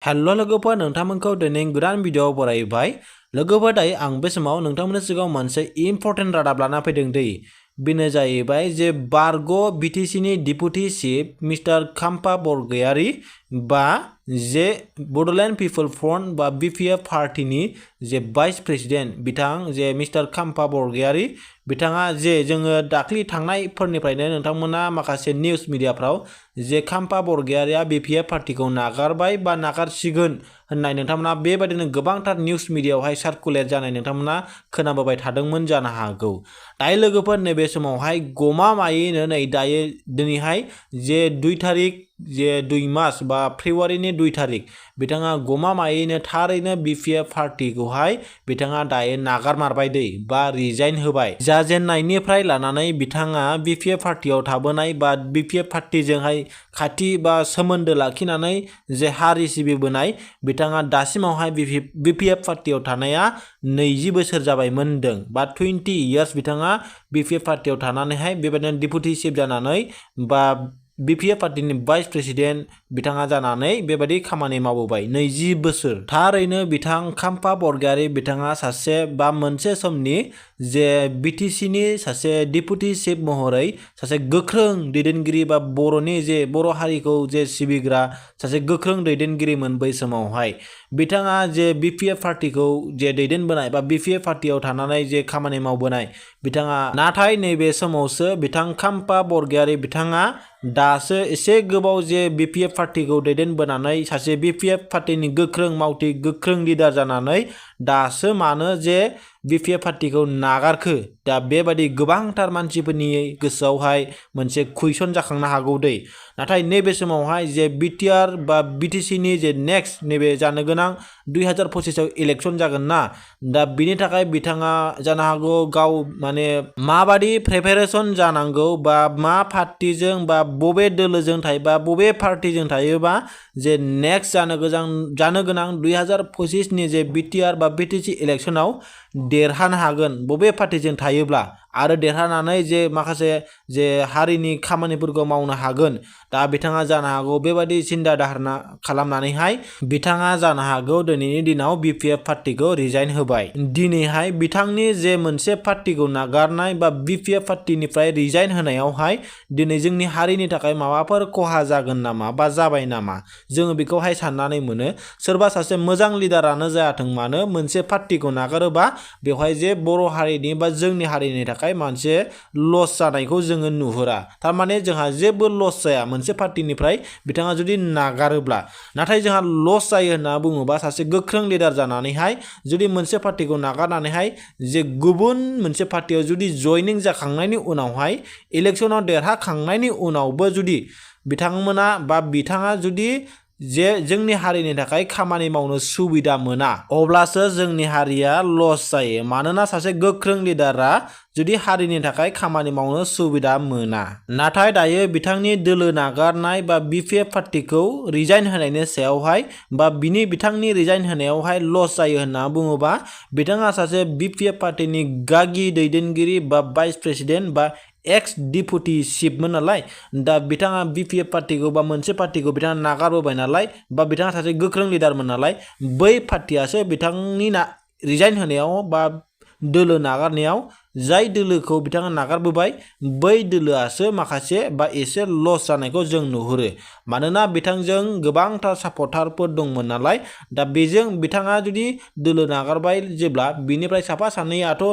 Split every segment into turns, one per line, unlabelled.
हेल' लोगोफोर नोंथांमोनखौ दिनै गोदान भिडिअ बरायबाय। लोगोफोर दायो आं बे समाव नोंथांमोननि सिगाङाव मोनसे इम्पर्टेन्ट रादाब लाना फैदों दै। बेनो जाहैबाय जे बारग' बिटिसिनि deputy chief mister Khampa Borgoyari बा जे बड'लेण्ड पिपल फ्रन्ट बा BPF पार्टीनि जे भाइस प्रेसिडेन्ट बिथां जे मिस्टार खाम्पा बरगयारी बिथाङा जे जोङो दाख्लि थांनायफोरनिफ्रायनो नोंथांमोना माखासे निउस मिडियाफ्राव जे खाम्पा बरगयारीया BPF पार्टीखौ नागारबाय बा नागारसिगोन होननाय नोंथांमोना बेबायदिनो गोबांथार निउस मिडियायावहाय सार्कुलेट जानाय नोंथांमोना खोनाबोबाय थादोंमोन जानो हागौ। दायो लोगोफोर नैबे समावहाय गमामायैनो नै दायो दिनैहाय जे 2 तारिख जे 2 मास बा फेब्रुवारिनि 2 तारिख बिथाङा गमामायैनो थारैनो BPF पार्टीखौहाय बिथाङा दायो नागारमारबाय दै बा रिजाइन होबाय। जाजेननायनिफ्राय लानानै बिथाङा BPF पार्टीयाव थाबोनाय बा BPF पार्टीजोंहाय खाथि बा सोमोन्दो लाखिनानै जे हारि सिबिबोनाय बिथाङा दासिमावहाय BPF पार्टीयाव थानाया 20 बोसोर जाबायमोन होनदों बा 20 इयार्स बिथाङा BPF पार्टीयाव थानानैहाय बेबायदिनो डिपुटि चिफ जानानै बा BPF पार्टीनि भाइस प्रेसिडेन्ट बिथाङा जानानै बेबायदि खामानि मावबोबाय 20 बोसोर। थारैनो बिथां खाम्पा बरगयारी बिथाङा सासे बा मोनसे समनि जे BTCनि सासे डिपुटि चिफ महरै सासे गोख्रों दैदेनगिरि बा बर'नि जे बर' हारिखौ जे सिबिग्रा सासे गोख्रों दैदेनगिरिमोन बै समावहाय। बिथाङा जे BPF पार्टीखौ जे दैदेनबोनाय बा BPF पार्टीयाव थानानै जे खामानि मावबोनाय बिथाङा नाथाय नैबे समावसो बिथां खाम्पा बरगयारी बिथाङा दासो एसे गोबाव जे BPF पार्टीखौ दैदेनबोनानै सासे BPF पार्टीनि गोख्रों मावथि गोख्रों लिडार जानानै दासो मानो जे BPF पार्टीखौ नागारखो दा बेबायदि गोबांथार मानसिफोरनि गोसोआवहाय मोनसे कुइसन जाखांनो हागौ दै। नाथाय नैबे समावहाय जे BTR बा BTCनि जे नेक्स्ट नैबे जानो गोनां 2025 आव इलेक्शन जागोन ना दा बिनि थाखाय बिथाङा जानो हागौ गाव माने माबादि प्रिपेरेसन जानांगौ बा मा पार्टीजों बा बबे दोलोजों थायोबा बबे पार्टीजों थायोबा जे नेक्स्ट जानो गोनां 2025 नि जे BTR बा BTC इलेक्शनाव देरहानो हागोन बबे पार्टीजों थायोब्ला आरो देरहानानै जे माखासे जे हारिनि खामानिफोरखौ मावनो हागोन दा बिथाङा जानो हागौ बेबायदि सिन्था धारना खालामनानैहाय बिथाङा जानो हागौ दिनैनि दिनाव BPF पार्टीखौ रिजाइन होबाय। दिनैहाय बिथांनि जे मोनसे पार्टीखौ नागारनाय बा BPF पार्टीनिफ्राय रिजाइन होनायावहाय दिनै जोंनि हारिनि थाखाय माबाफोर खहा जागोन नामा बा जाबाय नामा जोङो बेखौहाय साननानै मोनो। सोरबा सासे मोजां लिडारानो जायाथों मानो मोनसे पार्टीखौ नागारोबा बेवहाय जे बर' हारिनि बा जोंनि हारिनि थाखाय मोनसे लस जानायखौ जोङो नुहुरा। थारमाने जोंहा जेबो लस जाया मोनसे पार्टीनिफ्राय बिथाङा जुदि नागारोब्ला। नाथाय जोंहा लस जायो होनना बुङोबा सासे गोख्रों लिडार जानानैहाय जुदि मोनसे पार्टीखौ नागारनानैहाय जे गुबुन मोनसे पार्टीयाव जुदि जयनिं जाखांनायनि उनावहाय इलेक्शनाव देरहाखांनायनि उनावबो जुदि बिथांमोना बा बिथाङा जुदि जे जोंनि हारिनि थाखाय खामानि मावनो सुबिदा मोना अब्लासो जोंनि हारिया लस जायो। मानोना सासे गोख्रों लिडारा जुदि हारिनि थाखाय खामानि मावनो सुबिदा मोना। नाथाय दायो बिथांनि दोलो नागारनाय बा BPF पार्टीखौ रिजाइन होनायनि सायावहाय बा बिथांनि रिजाइन होनायावहाय लस जायो होनना बुङोबा बिथाङा सासे BPF पार्टीनि गागि दैदेनगिरि बा भाइस प्रेसिडेन्ट बा एक्स डिपुटि चिफमोन नालाय दा बिथाङा BPF पार्टीखौ बा मोनसे पार्टीखौ बिथाङा नागारबोबाय नालाय बा बिथाङा सासे गोख्रों लिडारमोन नालाय बै पार्टीयासो बिथांनि रिजाइन होनायाव बा दोलो नागारनायाव जाय दोलोखौ बिथाङा नागारबोबाय बै दोलोआसो माखासे बा एसे लस जानायखौ जों नुहुरो। मानोना बिथांजों गोबांथार सापर्टारफोर दंमोन नालाय दा बेजों बिथाङा जुदि दोलो नागारबाय जेब्ला बिनिफ्राय साफा सानैयाथ'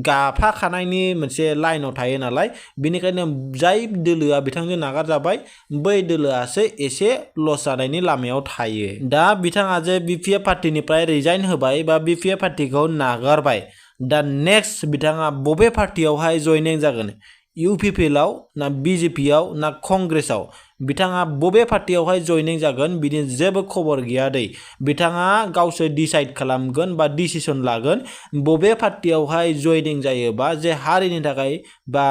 गाफाखानायनि मोनसे लाइनाव थायो नालाय बेनिखायनो जाय दोलोआ बिथांजों नागारजाबाय बै दोलोआसो एसे लस जानायनि लामायाव थायो। दा बिथाङा जे BPF पार्टीनिफ्राय रिजाइन होबाय बा BPF पार्टीखौ नागारबाय दा नेक्स्ट बिथाङा बबे पार्टीयावहाय जयनिं जागोन UPPL आव ना BJP आव ना कंग्रेसआव बिथाङा बबे पार्टीयावहाय जयनिं जागोन बिनि जेबो खबर गैया दै। बिथाङा गावसो डिसाइड खालामगोन बा डिसिसन लागोन बबे पार्टीयावहाय जयनिं जायोबा जे हारिनि थाखाय बा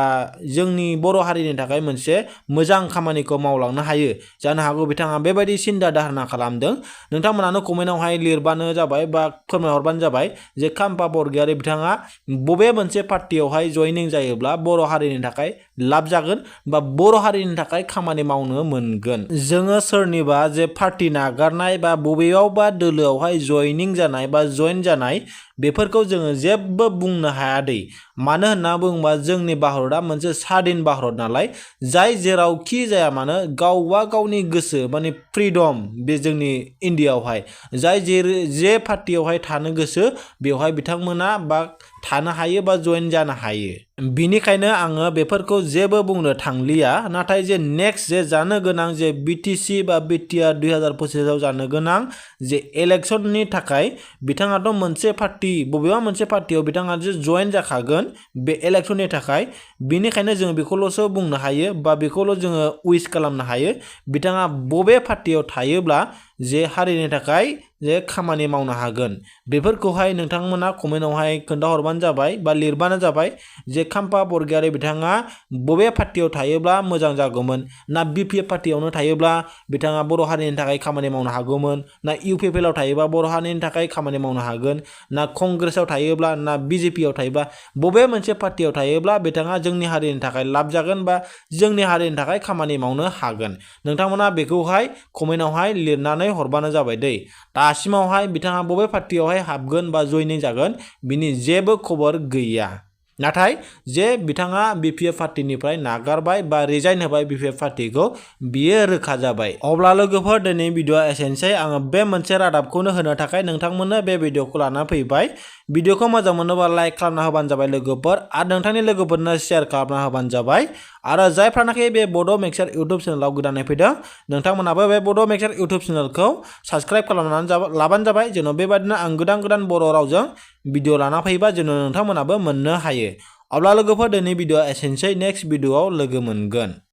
जोंनि बर' हारिनि थाखाय मोनसे मोजां खामानिखौ मावलांनो हायो। जानो हागौ बिथाङा बेबायदि सिन्था धारना खालामदों। नोंथांमोनानो कमेन्टआवहाय लिरबानो जाबाय बा फोरमायहरबानो जाबाय जे खाम्पा बरगयारी बिथाङा बबे मोनसे पार्टीयावहाय जयनिं जायोब्ला बर' हारिनि थाखाय लाब जागोन बा बर' हारिनि थाखाय खामानि मावनो मोनगोन। जोङो सोरनिबा जे पार्टी नागारनाय बा बबेयावबा दोलोआवहाय जयनिं जानाय बा जइन जानाय बेफोरखौ जोङो जेबो बुंनो हाया दै। मानो होनना बुङोबा जोंनि भारतआ मोनसे स्वाधीन भारत नालाय, जाय जेरावखि जाया मानो गावबा गावनि गोसो माने फ्रिदम बे जोंनि इन्डियाआवहाय जाय जे पार्टियावहाय थानो गोसो बेवहाय बिथांमोना बा थानो हायो बा जइन जानो हायो। बिनिखायनो आङो बेफोरखौ जेबो बुंनो थांलिया। नाथाय जे नेक्स्ट जे जानो गोनां जे BTC बा BTR 2025 आव जानो गोनां जे इलेक्शननि थाखाय बिथाङाथ' मोनसे पार्टी बबेबा मोनसे पार्टियाव बिथाङा जे जइन जाखागोन बे इलेक्शननि थाखाय। बिनिखायनो जों बेखौल'सो बुंनो हायो बा बेखौल' जोङो उइस खालामनो हायो बिथाङा बबे पार्टियाव थायोब्ला जे हारिनि थाखाय जे खामानि मावनो हागोन। बेफोरखौहाय नोंथांमोना कमेन्टआवहाय खोन्थाहरबानो जाबाय बा लिरबानो जाबाय जे खाम्फा बरगयारी बिथाङा बबे पार्टियाव थायोब्ला मोजां जागौमोन। ना BPF पार्टियावनो थायोब्ला बिथाङा बर' हारिनि थाखाय खामानि मावनो हागौमोन, ना UPPL आव थायोबा बर' हारिनि थाखाय खामानि मावनो हागोन, ना कंग्रेसआव थायोब्ला, ना BJP आव थायोब्ला बबे मोनसे पार्टियाव थायोब्ला बिथाङा जोंनि हारिनि थाखाय लाब जागोन बा जोंनि हारिनि थाखाय खामानि मावनो हागोन। नोंथांमोना बेखौहाय कमेन्टआवहाय लिरनानै हरबानो जाबाय दै। दासिमावहाय बिथाङा बबे पार्टियावहाय हाबगोन बा जयनिं जागोन बिनि जेबो खबर गैया। नाथाय जे बिथाङा BPF पार्टिनिफ्राय नागारबाय बा रिजाइन होबाय BPF पार्टिखौ बियो रोखा जाबाय। अब्ला लोगोफोर दिनै भिडिअआ एसेनोसै। आङो बे मोनसे रादाबखौनो होनो थाखाय नोंथांमोननो बे भिडिअखौ लाना फैबाय। भिडिअखौ मोजां मोनोबा लाइक खालामना होबानो जाबाय लोगोफोर, आरो नोंथांनि लोगोफोरनो शेयार खालामना होबानो जाबाय। आरो जायफ्रानाखि बे बड' मिक्सचार इउटुब चेनेलाव गोदानै फैदों नोंथांमोनाबो बे बड' मिक्सचार इउटुब चेनेलखौ साबस्क्राइब खालामनानै लाबानो जाबाय, जेन' बेबादिनो आं गोदान गोदान बर' रावजों भिडिअ लाना फैबा जेन' नोंथांमोनाबो मोननो हायो। अब्ला लोगोफोर दिनै भिडिअआ एसेनोसै, नेक्स्ट भिडिअआव लोगो मोनगोन।